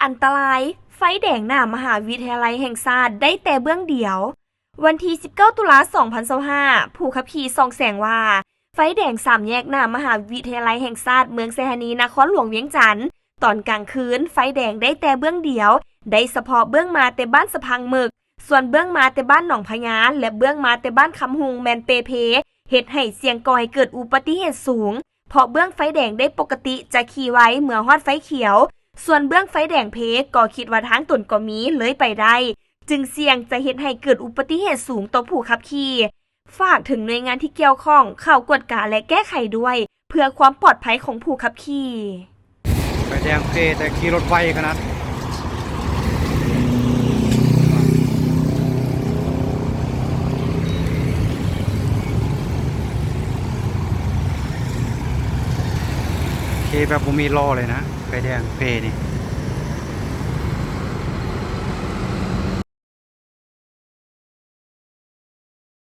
ອັນຕະລາຍ ໄຟແດງໜ້າມະຫາວິທະຍາໄລແຫ່ງຊາດໄດ້ແຕ່ເບື້ອງດຽວ. ວັນທີສິບເກົ້າ ຕຸລາ ສອງພັນຊາວຫ້າ ຜູ້ຂັບຂີ່ສ່ອງແສງວ່າ ໄຟແດງສາມແຍກໜ້າມະຫາວິທະຍາໄລແຫ່ງຊາດເມືອງໄຊທານີ ນະຄອນຫຼວງວຽງຈັນ ຕອນກາງຄືນ ໄຟແດງໄດ້ແຕ່ເບື້ອງດຽວ, ໄດ້ສະເພາະເບື້ອງມາແຕ່ບ້ານສະພັງເໝິກ, ສ່ວນເບື້ອງມາແຕ່ບ້ານໜອງພະຍາ ແລະ ເບື້ອງມາແຕ່ບ້ານຄຳຮຸ່ງແມ່ນເປ່ເພ, ເຮັດໃຫ້ສ່ຽງກໍ່ໃຫ້ເກີດອຸບັດຕິເຫດສູງ. ເພາະເບື້ອງໄຟແດງໄດ້ປົກກະຕິຈະຂີ່ໄວເມື່ອຮອດໄຟຂຽວ, ສ່ວນເບື້ອງໄຟແດງເພກໍຄິດວ່າທາງຕົນກໍມີ ເລີຍໄປໄດ້, ຈຶ່ງສ່ຽງຈະເຮັດໃຫ້ເກີດອຸບັດຕິເຫດສູງຕໍ່ຜູ້ຂັບຂີ່. ຝາກເຖິງໜ່ວຍງານທີ່ກ່ຽວຂ້ອງເຂົ້າກວດກາ ແລະ ແກ້ໄຂດ້ວຍ ເພື່ອຄວາມປອດໄພຂອງຜູ້ຂັບຂີ່. ໄຟແດງເພ ແຕ່ຂີ່ລົດໄວຂະໜາດ. ຂີ່ແບບບໍ່ມີລໍ້ເລີຍນະ ໄຟແດງເພນີ້.